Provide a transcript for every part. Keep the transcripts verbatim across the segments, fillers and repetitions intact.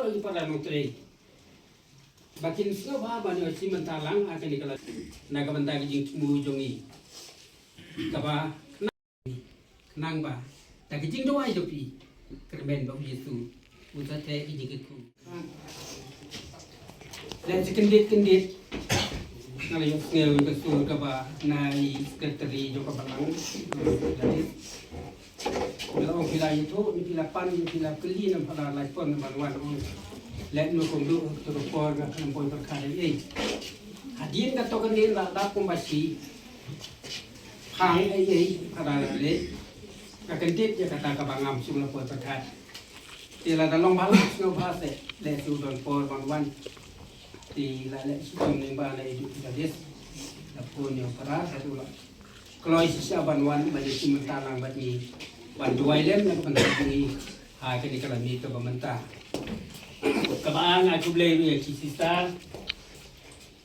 Ki para nongtrei ba kin sngewbha ban ïoh shim bynta lang ha kane ka lad na ka bynta ka jingthmu jong ngi. Kaba khnang ba da ka jingduwai jong phi, kyrmen ba U Jisu un sa theh ka jingkyrkhu. Lehse kyndit kyndit nga la ïohsngew ïa ka sur kaba na i secretary jong ka balang. Nga la ong phi la ïathuh, phi la pan, phi la kylli na phi la lai pon ban wan, ong leh no kumno, to ka por nga khlem poi pyrkhat ei ei. Hadien kato kane la dap kumba shi phang ei ei, phi la leh. Nga kyndit ïa kata kaba ngam shym la poi pyrkhat. Te lada long ba la sngewbha te leh shu don por ban wan. Te la leh shitom lyngba na i duk jadis. La phone ïa u Para haduh la kloi shisha ban wan ban ïashim bynta lang bad ngi, ban duwai lem na ka bynta jong ngi ha kane ka la miet kaba mynta. Kaba ar, nga ai khublei ïa ki sister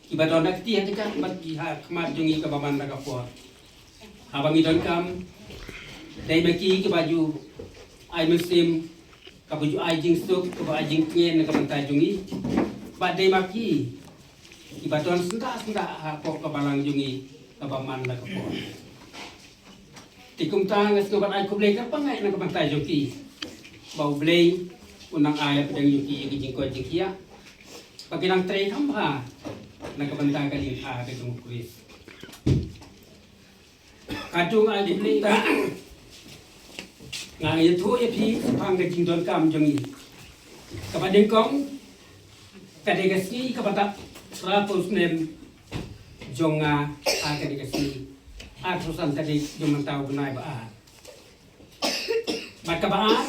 kiba don ha kti ha jaka bad ki ha khmat jong ngi kaba man la ka por. Haba ngi donkam, dei ma ki kiba ju ai mynsiem, kaba ju ai jingsuk, kaba ai jingtngen na ka bynta jong ngi. Bad dei ma ki kiba don syndah syndah hapoh ka balang jong ngi kaba man la ka por. Te kumta nga sngewbha ban ai khublei kyrpang na ka bynta jong ki, ba U Blei un nang ai hapdeng jong ki ïa ka jingkoit jingkhiah, ba ki nang trei kham bha na ka bynta ka jingkha ka jong U Khrist. Ka jong nga, ai khublei, nga ïathuh ïa phi shaphang ka jingdonkam jong ngi. Kaba nyngkong, ka dei ka sngi kaba dap phra phew snem jong nga, ha ka dei ka sngi arphew san tarik jong mynta u bnai ba ar. Bad kaba ar,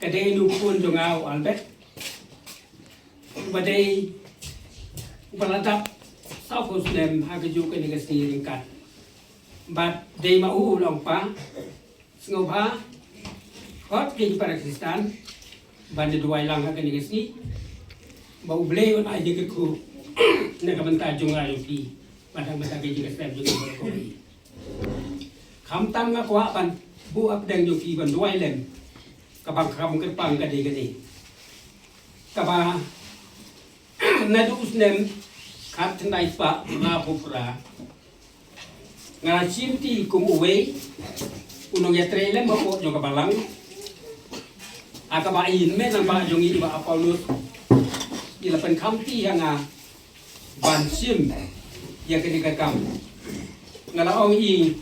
ka dei u khun jong nga u Albert, uba dei uba la dap saw phew snem ha kajuh kane ka sngi ryngkat. Bad dei ma u u la ong, Pa, sngewbha khot ïa ki para Khristan ban ïa duwai lang ha kane ka sngi, ba U Blei un ai jingkyrkhu na ka bynta jong nga jong phi, bad na ka bynta ka jingïaseng jong ngi baroh kawei. Khamtam nga kwah ban buh hapdeng jong phi ban duwai lem. Kaba kham kyrpang ka dei kane, kaba naduh u snem khatkhyndai spah phra phew phra, nga la shim ti kum uwei u nongïatrei lem hapoh jong ka balang. Ha kaba i hynmen nongbah jong ngi, i Bah Paulus, i la pynkham ti ïa nga ban shim ïa kane ka kam. Nga la ong ïa i,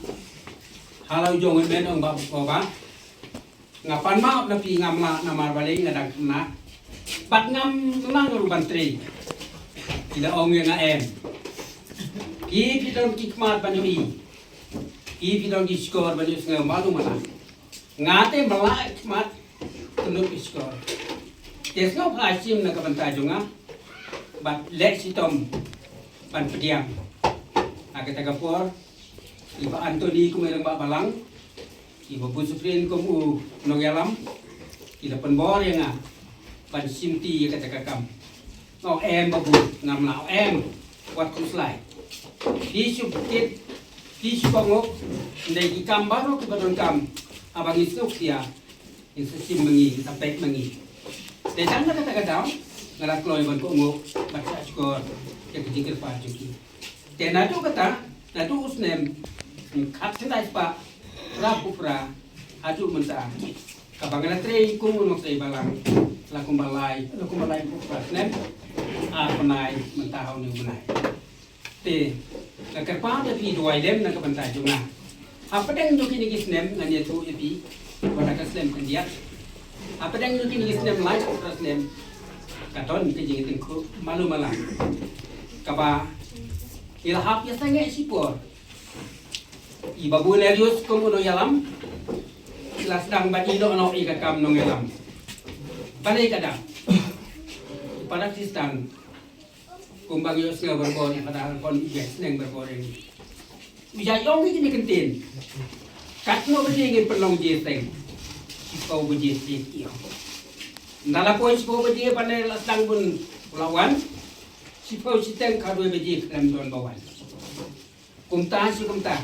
ha la u jong u hynmen, ong, Bah, Bah, Bah, nga pan map na phi, ngam lah namar balei nga dang khynnah bad ngam nang ruh ban trei. I la ong ïa nga, Em, phi, phi don ki khmat ban ïohi, phi, phi don ki shkor ban ïohsngew, malu mala. Nga te mala khmat, tynut ki shkor. Te sngewbha shim na ka bynta jong nga bad leh shitom ban pdiang. Ha kata ka por, i Bah Anthony kum u rangbah balang, i Bah Busuprin kum u nongïalam, i la pynbor ïa nga ban shim ti ïa kata ka kam. Nga ong, Em, Bah Bu, ngam lah. Em, wat khuslai. Phi shu kit, phi shu kohnguh, ym dei ki kam baroh kiba donkam, haba ngi sngewsih, ngin sa shim ma ngi, ngin sa peit ma ngi. Te tang na kata ka daw nga la kloi ban kohnguh bad shah shkor ïa ka jingkyrpad jong ki. Te naduh kata, naduh u snem khatkhyndai spah phra phew phra haduh mynta, kaba nga la trei kum u nongtrei balang, la kumba lai, la kumba lai phew phra snem, ar bnai mynta ha une u bnai. Te nga kyrpad ïa phi duwai lem na ka bynta jong nga. Hapdeng jong kine ki snem ngan ïathuh ïa phi, wat la ka snem khyndiat. Hapdeng jong kine ki snem lai phew phra snem, ka don ka jingïatyngkhuh malu mala kaba ngi la hap ïa sangeh shipor. I Bah Bu Nerius kum u nongïalam, i la sdang ban ïehnoh noh ïa ka kam nongïalam. Balei ka dang? I para Khristan, kumba ngi ïohsngew barabor, i Father Halcon i ïa sneng barabor ïa ngi. U ïa ong ïa kine ki kyntien. Katno baje ngin pynlong jingïaseng? Shiphew baje shiteng, i ong. Ynda la poi shiphew baje, ba ne la sdang bun u la wan. Shiphew shiteng, khatwei baje khlem don ba wan. Kumta shi kumta,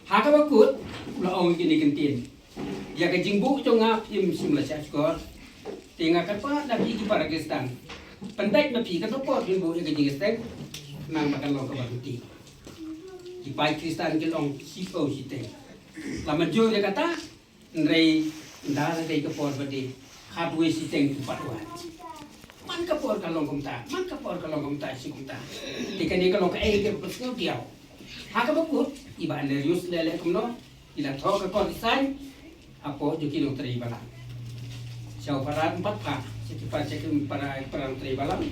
ha kaba kut u la ong ïa kine ki kyntien. Ïa ka jingbuh jong nga phim shym la shah shkor. Te nga kyrpad na phi ki para Khristan, pyndait ma phi katto por phin buh ïa ka jingïaseng, nang ba kan long kaba kti. Ki paid Khristan ki long shiphew shiteng. La mynjur ïa kata, hynrei ynda la dei ka por ba dei, khatwei shiteng ki pat wan. Man ka por ka long kumta, man ka por ka long kumta, shi kumta. Te kane ka long kaei kaba pynsngewdiaw. Ha kaba kut, i Bah Nerius leh leh kumno, i la thoh ka kot i saiñ hapoh jong ki nongtrei balang. Sha u para em pat pha, sha ki para, sha ki para, para nongtrei balang.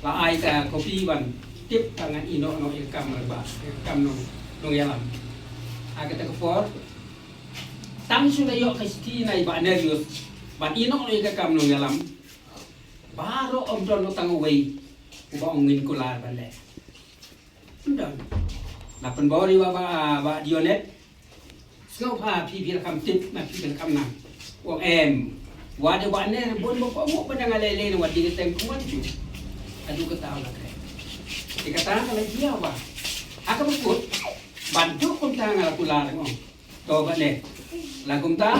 La ai ka kopi ban tip ba ngan ïehnoh noh ïa ka kam rangbah, ïa ka kam nong, nongïalam. Ha kata ka por, tang shu la ïoh ka shithi na i Bah Nerius ban ïehnoh noh ïa ka kam nongïalam, baroh ym don tang uwei uba ong ngin kular ban leh. Ym don. La pynbor ïa u Bah, Bah Dionet. Sngewbha phi, phi la kham tip, ma phi la kham nang. U ong em. Wat ïa u Bah Ner bun ba kohnguh ba dang lei lei, wat dei ka teng kumne ju. Haduh katta u la kren. Te kata ka la jia ba, ha kaba kut, ban duh kumta nga la kular, nga ong, to Bah Ner, la kumta,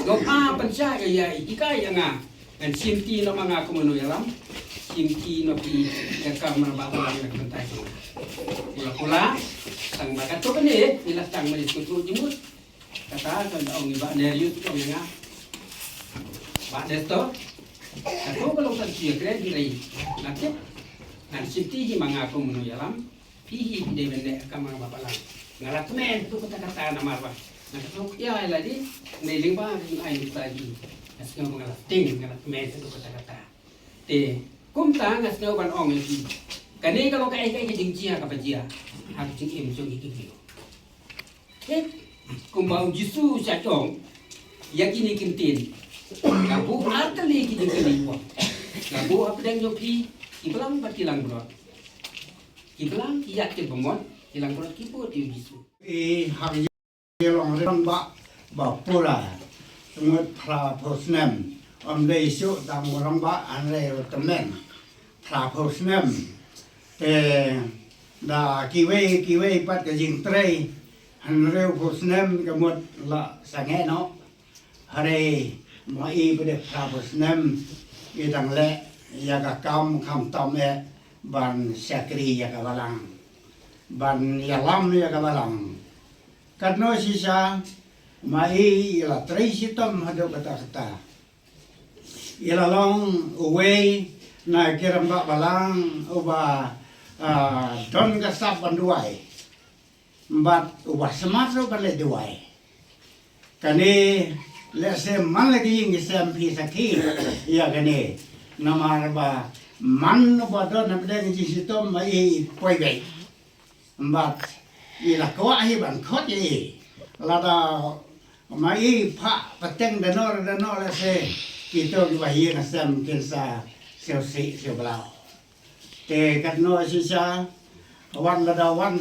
sngewbha pynshai ïa i, hikai ïa nga. Ngan shimti noh ma nga kum u nongïalam, shimti noh phi ïa ka kam rangbah balang na ka bynta jong nga. U la kular, tang ba katto katne, ngi la sdang ban ïathuh jingmut. Kata ka la ong i Bah Nerius, ong ïa nga, Bah Nestor, katto ka long tang shu ïakren hi, hynrei nga tip, ngan shimti hi ma nga kum u nongïalam. Phi hi phi dei ban leh ka kam rangbah balang. Nga la kmen haduh katta katta namar ba nga la sngewkhia ïa lade, hynrei lyngba ka jingai jong u Trai, nga sngew ba nga la sting, nga la kmen haduh katta katta. Te kumta nga sngew ban ong ïa phi, kane ka long kaei kaei ka jingjia kaba jia ha ka jingim jong ngi ki briew. Te kumba u Jisu u shait ong ïa kine ki ktien, nga buh ar tylli ki jingkylli, u ong, nga buh hapdeng jong phi ki balang bad ki langbrot. Ki balang ki ïaid ki bamon, ki langbrot ki bud ïa u Jisu. I hang ïalong rangbah ba pura, ngut phra phew snem. Ym dei shuh tang u rangbah, hynrei u tymmen phra phew snem. Te da kiwei kiwei pat ka jingtrei, hynriew phew snem ka mut la sangeh noh. Hynrei ma i ba dei phra phew snem, i dang leh ïa ka kam khamtam eh ban shakri ïa ka balang, ban ïalam ïa ka balang. Katno shisha ma i, i la trei shitom haduh katta katta. I la long uwei na ki rangbah balang uba, ah, don ka sap ban duwai. Bad uba smat ruh ban leh duwai. Kane lehse man la ki ïing ki sem phi sakhi ïa kane. Namar ba man uba don hapdeng jingshitom ma i, i poi beit. Bad i la kwah hi ban khot ïa i. Lada ma i phah pateng da noh da noh, lehse kito kiba ïing sem kin sa siew sih siew blau. Te katno shisha, wat lada wan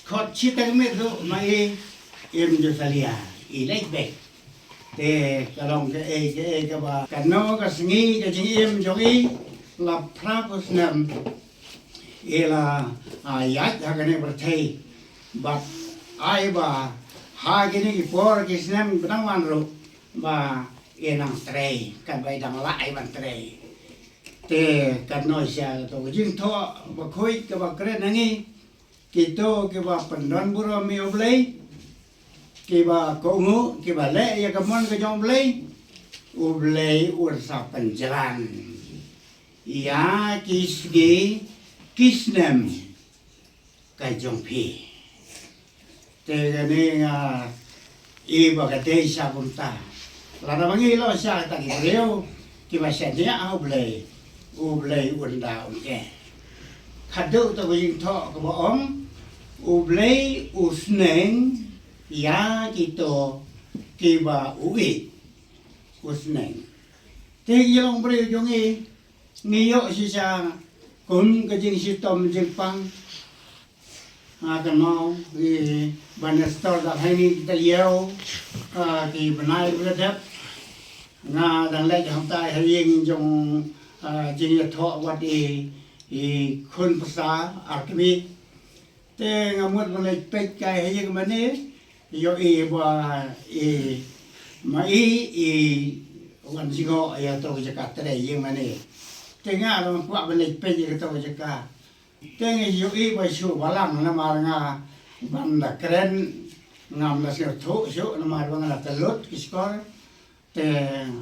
khot shiteng miet ruh ma i, im ju salia, i leit beit. Te ka long kaei kaei kaba, katno ka sngi ka jingim jong i, la phra phew snem i la, ah, ïaid ha kane pyrthei. Bad ai ba ha kine ki por ki snem ba dang wan ruh ba i nang trei, katba i dang lah i ban trei. Te katno shisha, to ka jingthoh bakhuid kaba kren na ngi, kito kiba pyndon burom ïa U Blei, kiba kohnguh, kiba leh ïa ka mon ka jong U Blei, U Blei un sa pynjlan ïa ki sngi ki snem ka jong phi. Te kane nga i ba ka dei sha kumta. Lada ba ngi long sha kata ki briew kiba shaniah ha U Blei, U Blei un da un eh. Khatduh to ka jingthoh kaba ong, U Blei u sneng ïa kito kiba u ïeit. U sneng. Te ki long briew jong ngi, ngi ïoh shisha kum ka jingshitom jingpang. Nga kynmaw i Bah Nestor, da ha ine i taïew, ah, ki bnai ba la dep, nga dang leit hangtai ha ïing jong, ah, jingïathoh wat i, i khun pyrsa ar kmie. Te nga mut ban leit peit kai ha ïing mane, ïohi ba i, ma i, i wan jngoh ïa kato ka jaka trei ïing mane. Te nga ruh kwah ban leit peit ïa kato ka jaka. Te nga ïohi ba shu balang namar nga ban da kren ngam da sngewthuh shuh namar ba nga da tlut ki shkor. Te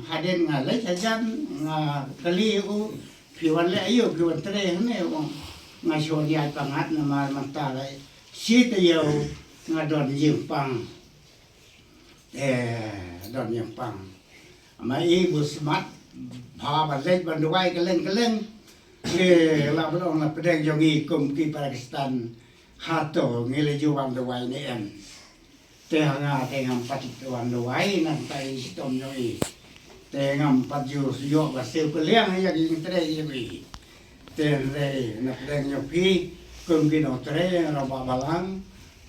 hadien nga leit hajan nga kylli u, phi wan leh aïu, phi wan trei hangne? U ong nga shu wan ïaid pyngngad namar mynta la shi taïew nga don jingpang. Te don jingpang. Ma i bu smat bha ban leit ban duwai kylleng kylleng. Te la ban ong na pdeng jong i kum ki para Khristan, hato ngi la ju wan duwai ne em? Te ha nga te ngam pat wan duwai nangta i shitom jong i. Te ngam pat ju ïoh ba siew kylliang ïa ki jingtrei jong i. Te hynrei na pdeng jong phi kum ki nongtrei rangbah balang,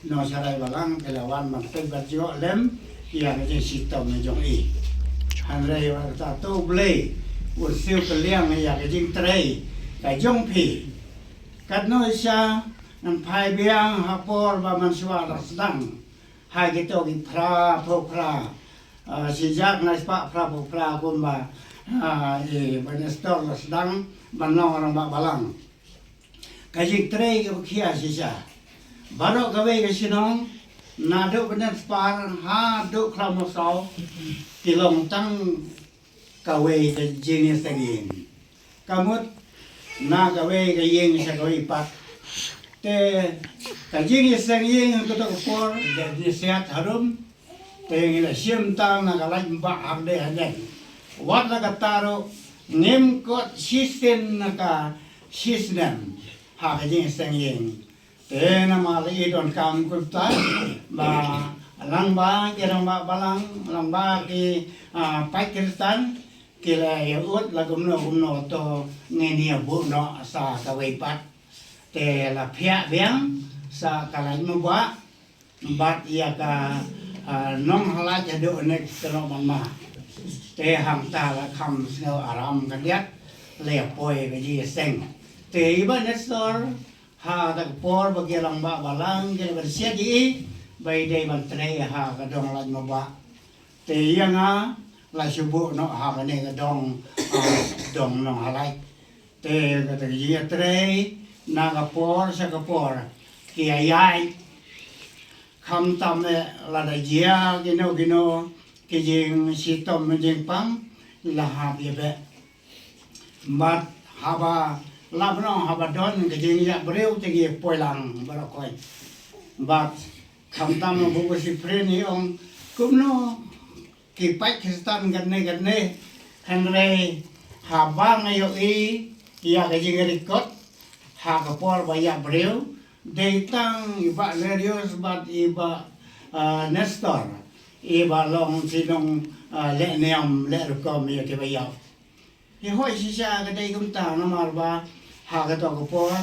nongsharai balang, phi la wan ban peit ban jngoh lem ïa ka jingshitom jong i. Hynrei wat kata to U Blei un siew kylliang ïa ka jingtrei ka jong phi. Katno shisha ngan phai biang ha por ba mynshuwa la sdang ha kito ki phra phew phra, ah, shi hajar khyndai spah phra phew phra kumba, ah, i Bah Nestor la sdang ban long rangbah balang. Ka jingtrei kaba khia shisha. Baroh kawei ka shnong, naduh Bah Nestor haduh Khlaw Mawsaw, ki long tang kawei ka jingïaseng ïing. Ka mut na kawei ka ïing sha kawei pat. Te ka jingïaseng ïing ha kato ka por, ka jingïasiat harum. Te ngi la shim tang na ka lait mbah ha kdei ha dei. Wat la katta ruh ngim kot shisien na ka shisnem ha ka jingïaseng ïing. Te namar i donkam kumta ba lyngba ki rangbah balang, lyngba ki, ah, paid Khristan, ki la ïa ud la kumno kumno to ngin ïa buh noh sa kawei pat. Te la phiah biang sa ka lait mabah bad ïa ka, ah, nonghalait haduh ne ka nongmanma. Te hangta la kham sngew aram khyndiat, la ïa poi ka jingïaseng. Te i Bah Nestor, ha kata ka por ba ki rangbah balang ki la pynshit ïa i ba i dei ban trei ha ka dong lait mabah. Te ïa nga la shu buh noh ha kane ka dong, ah, dong nonghalait. Te kata ka jingïatrei na ka por sha ka por ki ïa ïaid. Khamtam eh lada jia kino kino ki jingshitom jingpang la hap ïa beh. Bad haba la bnong haba don ka jingïap briew te ngi poi lang baroh khoit. Bad khamtam u Bah Siprin i ong kumno ki paid Khristan katne katne, hynrei haba nga ïohi ïa ka jingrecord ha ka por ba ïap briew, dei tang i Bah Lerius bad i Bah, ah, Nestor, i ba long ki nong, ah, leh niam leh rukom ïa ki ba ïap. Ngi hoi shisha ka dei kumta namar ba ha kato ka por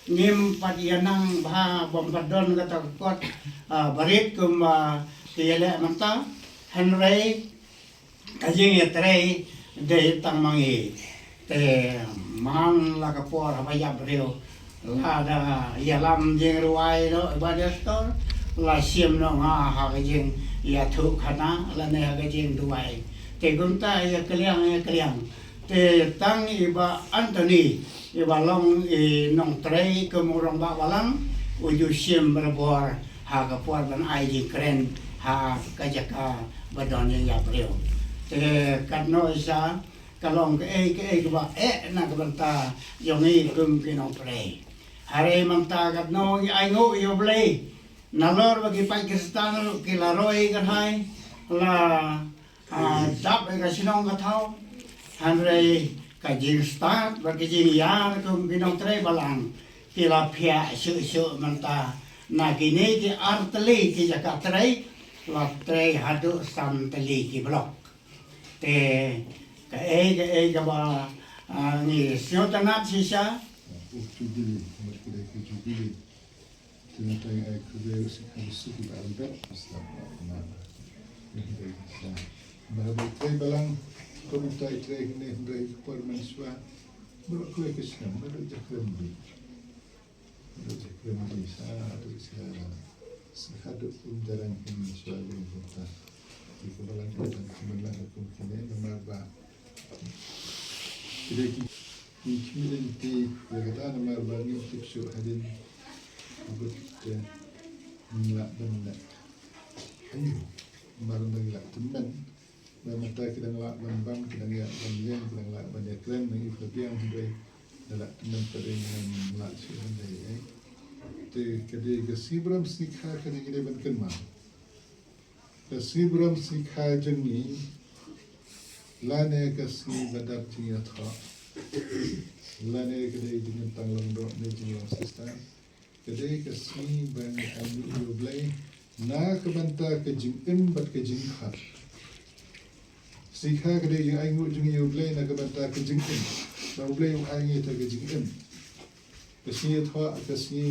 ngim pat ïa nang bha, bym pat don kata ka kot, ah, barit kumba ki ïa leh mynta. Hynrei ka jingïatrei dei tang ma ngi. Te man la ka por haba ïap briew, lada ïalam jingrwai noh i Bah Nestor, la shim noh nga ha ka jingïathuhkhana lane ha ka jingduwai. Te kumta ïa kylliang ïa kylliang. Te tang i Bah Anthony, i ba long i nongtrei kum u rangbah balang, u ju shim barabor ha ka por ban ai jingkren ha ka jaka ba don ïa ïap briew. Te katno shisha ka long kaei kaei kaba eh na ka bynta jong ngi kum ki nongtrei. Hynrei mynta katno ngi ainguh ïa U Blei. Nalor ba ki paid Khristan ruh ki la roi kynhai, la, ah, dap ïa ka shnong ka thaw. Hynrei ka jingstad bad ka jingïar kum ki nongtrei balang ki la phiah shuh shuh mynta. Na kine ki ar tylli ki jaka trei, la trei haduh san tylli ki block. Te kaei kaei kaba, ah, ngi sngewtynnat shisha. Jubilee, mat kine ki jubilee. Te nga tang ai khublei ruh sa khublei sa ki ba am dep ki sdang ba na. Hynrei sa. Ba ba trei balang, ko mynta i trei hynrei hynrei ka por mynshuwa. Baroh kawei ka snem, baroh jakrem bi. Baroh jakrem bi sa, baroh sa. Sa haduh kum jarang ki mynshuwa lem mynta. Ki ka balang ka tang ki balang kum kine namar ba Ngi khmih lynti ïa kata namar ba ngim tip shuh hadien, bad, eh, ngim lah ban leh. Aïu, namar ba ngi lah tymmen. Ba mynta ki dang lah ban bam, ki dang lah ban ïeng, ki dang lah ban ïakren, ngi pha biang hynrei da lah tymmen pat ngim lah shuh ban leh ei. Te ka dei ka sngi burom sngi kha ka dei ngi dei ban kynmaw. Ka sngi burom sngi kha jong ngi, lane ka sngi ba dap jingïathoh, lane ka dei jingïatang long doh ne jingïong sister, ka dei ka sngi ba ngi ainguh ïa U Blei na ka bynta ka jingim bad ka jingkhot. Sngi kha ka dei jingaiñguh jong ngi ïa U Blei na ka bynta ka jingim. Ba U Blei u ai ngi ïa ka jingim. Ka sngi ïathoh, ka sngi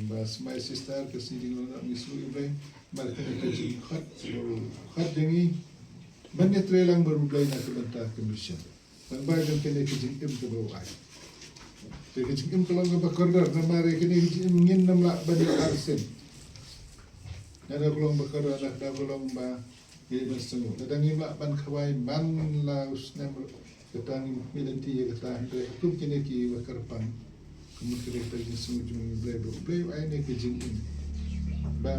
ba smai sister, ka sngi jinglong ngi sngewnguh ïa U Blei. Namar kane ka jingkhot, khot jong ngi ban ïatrei lang bad U Blei na ka bynta ka mission. Ban ba jong kane ka jingim kaba u ai. Te ka jingim ka long kaba kordor, namar ïa kane ka jingim ngin nym lah ban ïoh arsien. Nga da ka long ba kordor, nga da ka long ba ngi ban sngew. Lada ngim lah ban khawai man la u snem ruh, kata ngim khmih lynti ïa kata, hynrei kum kine kiba kyrpang. Ka mut ka dei ka jingsngew jong U Blei ba U Blei u ai ne ka jingim. Ba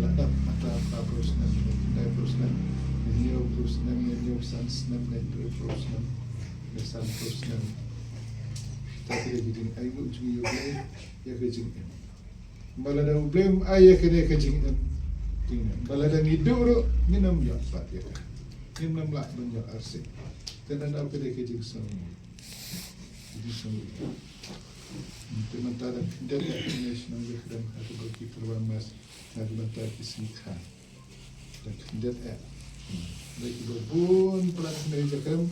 la dap mynta phra phew snem, ne khyndai phew snem, ne hynñiew phew snem, ne hynñiew san snem, ne hynriew phew snem, ne san phew snem. Kata ka dei ka jingainguh jong U Blei ïa ka jingim. Ba lada U Blei um ai ïa kane ka jingim, jingim. Ba lada ngi duh ruh ngin nym ïoh pat ïa ka. Ngin nym lah ban ïoh arsien. Te nangta ka dei ka jingsngew. Ka jingsngew. Te mynta dang khyndiat ïa kane shnong Jakhrem ha kaba ki kyrwa mass ha ka bynta ki sngi kha. Dang khyndiat ïa. Dei kiba bun palat kane Jakhrem.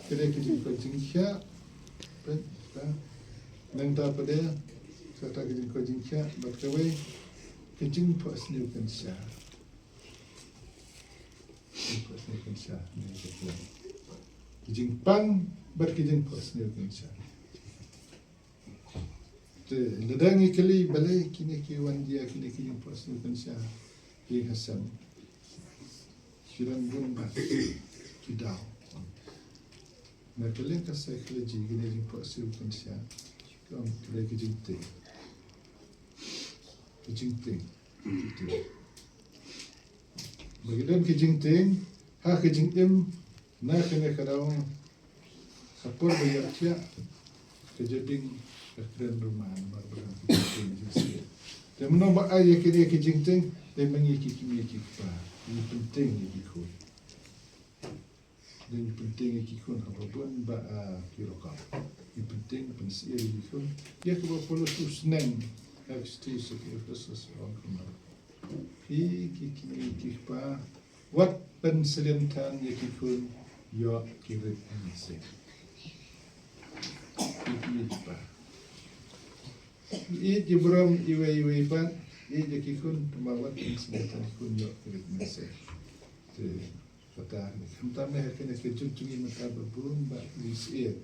Ka dei ka jingkoit jingkhiah. Peit, ha. Nangta pat de, kata ka jingkoit jingkhiah, bad kawei, ka jingphohsniew kynsha. Jingphohsniew kynsha, ne ka jing. Ka jingpang, bad ka jingphohsniew kynsha. Te, lada ngi kylli balei kine ki wan jia, kine ki jingphohsniew kynsha, ki hasem. Ki don bun bha ki daw. Na ka liang ka psychology kine jingphohsniew kynsha, ki ong ka dei ka jingtieng. Ka jingtieng. Ba ka don ka jingtieng ha ka jingim, na kane ka daw, ha por ba ïaid thiah, ka jabieng ka kren ruma namar ba ka jingtieng jingtieng. Te mynno ba ai ïa kine ka jingtieng, te ma ngi ki kmie ki kpa, ngi pyntieng ïa ki khun. Ngi pyntieng ïa ki khun haba bun ba, ah, ki rukom. Ngi pyntieng, pynsyier ïa ki khun. Ïa kaba Paulus u sneng ha ka shithi sha ki Ephesus u ong kumno. Phi ki kmie ki kpa, wat pynsyllianthan ïa ki khun ïoh ki rit mynsiem. Phi ki kmie ki kpa, ïeit ïa burom iwei iwei pat, ïeit ïa ki khun, tangba wat pynsyllianthan ïa ki khun ïoh ki rit mynsiem. Te Kata, khamtam eh ha kane ka juk jong ngi mynta ba bun ba ki jingsheptieng,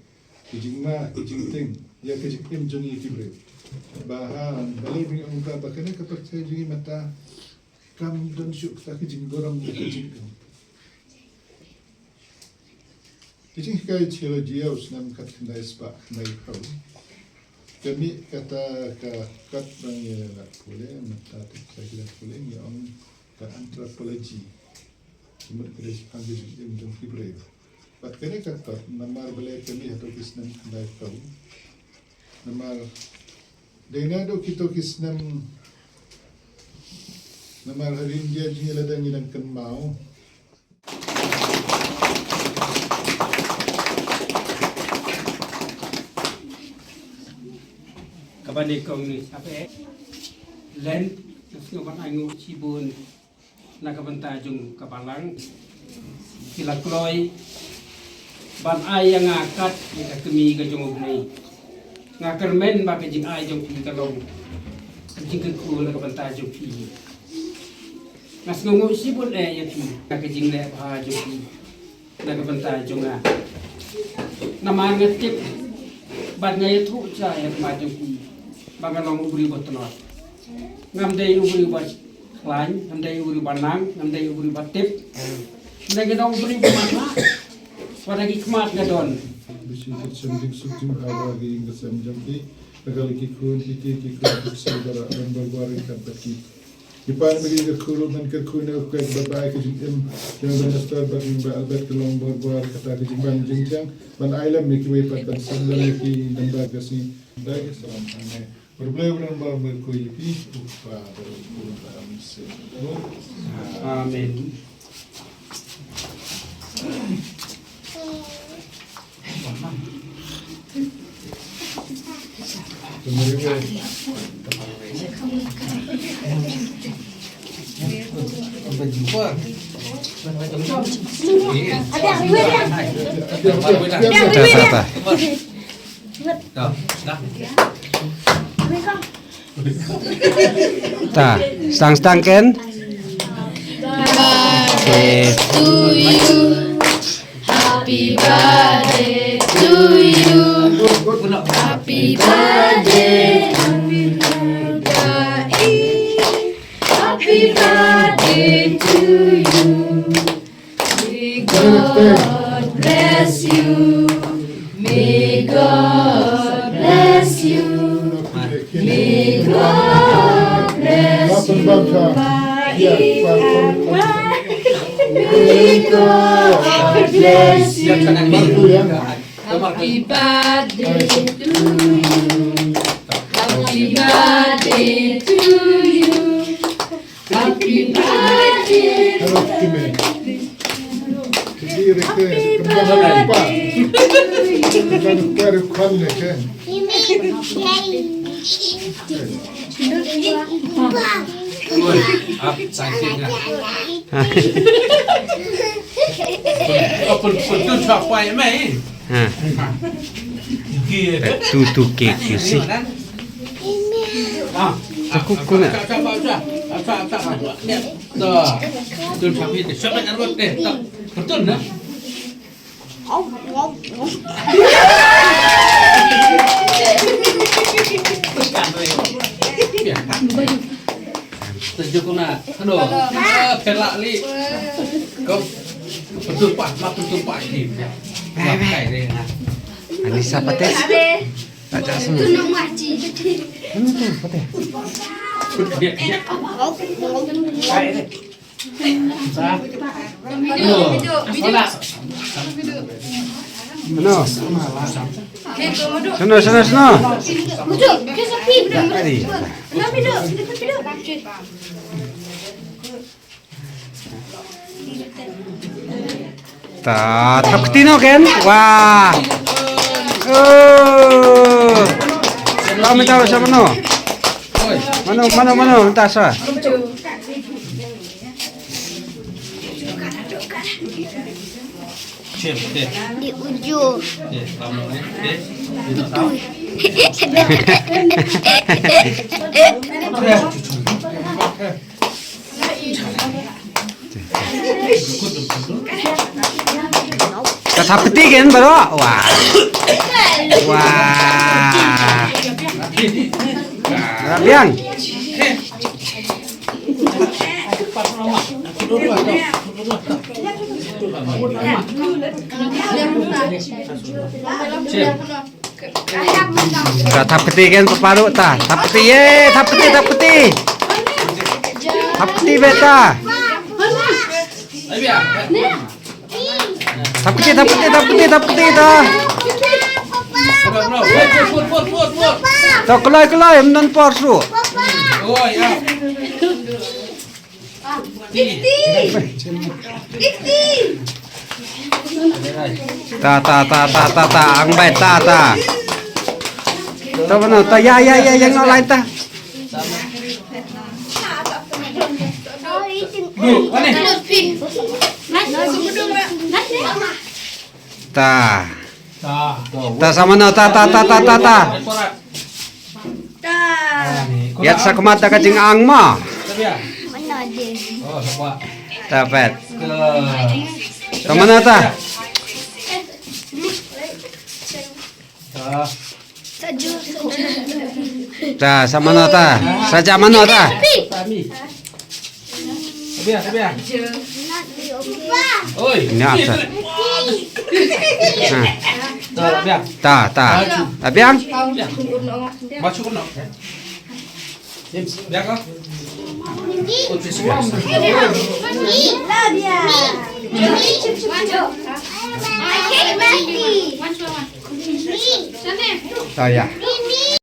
ki jingma, ki jingtieng ïa ka jingim jong ngi ki briew. Ba ha, balei ba ngi ong kata, ba kane ka pyrthei jong ngi mynta kam don shuh kata ka jingburom ïa ka jingim. Ka jinghikai theology u snem khatkhyndai spah khyndaiphew, ka mih kata ka kot ba ngi la pule, mynta te ka la pule ngi ong ka anthropology. Ka mut ka dei shaphang ka jingim jong ki briew. Bad kane ka kot namar balei ka mih hato ki snem khyndaiphew. Namar dei naduh kito ki snem, namar ha India jong ngi lada ngi dang kynmaw. Kaba nyngkong ngi sngap eh. Len, nga sngewbha ban ainguh shibun na ka bynta jong ka balang. Ki la kloi ban ai ïa nga kat ïa ka kmie ka jong U Blei. Nga kyrmen ba ka jingai jong phi ka long ka jingkyrkhu na ka bynta jong phi. Nga sngewnguh shibun eh ïa phi na ka jingleh bha jong phi na ka bynta jong nga. Namar nga tip bad nga ïathuh sha ïa ka ma jong phi ba nga long u briew ba tlot. Ngam dei u briew ba khlaiñ, ngam dei u briew ba nang, ngam dei u briew ba tip. Nga dei nga dei u briew ba matlah. Wat ha ki khmat nga don. Bishi ka jingsuk jingpyrkhat ha ki ïing ki sem jong ki. Ka kali ki khun ki ki ki khun ki ksai ba la ram bar bar ïa ka bad ki. Ki pan ba ki ka khun ban ka khun ka kwek ba ba ka jingim. Jong ban ka star ba ki ba Albert ka long bar bar kata ka jingban jingjiang. Ban ai lem ïa ki wei pat ban sem lem ïa ki nang da ka si. Da ka salam. Amen. Ur Blei u don bad u kyrkhu ïa phi, u Kpa bad u Khun bad u Mynsiem. Amen. Ta, ta, ta. Ta, stang stang ken. Birthday to you. Happy birthday to you. Happy birthday. Happy birthday. Happy birthday to you. May God bless you. May God bless you. May God bless you. May God bless you. Happy birthday to you. Happy birthday to you. Happy birthday. Happy birthday. Ha. Tu, tu cake, you see. Sa ku, ku na. Sejuk na. Aduh. Ah, pelak li. Kau betul pak, mak betul pak ini. Mak kai deh na. Anisa Pates. Tak ada semua. Tunung Maci. Mana tu Pates? Dia, dia. Sa. Aduh. Mana? Sana, sana, sana. Tadi. Ta, thap kti noh ken. Wah. Oh. Tau mynta sa mano? Mano, mano, mano mynta sa? Di ujung. Di tu. Ka thap kti ken baroh. Wah. Wah. Biang. Ka thap kti ken papa ruh ta. Thap kti ye, thap kti, thap kti. Thap kti beta. Thap kti, thap kti, thap kti, thap kti ta. Ta kloi kloi, ym don por shuh. Ta, ta, ta, ta, ta, ta, ang bai, ta, ta. Ta mano, ta, ya, ya, ya, ya, nga lain ta. Ta. Ta sa mano, ta, ta, ta, ta, ta, ta. Ïat sa khmat da ka jingang ma. Ta pet. Ta mano ta. Ta sa mano ta. Sa ja mano ta. Oi. Ini apa? Ha. Ta, ta. Ta biang. Ta ya.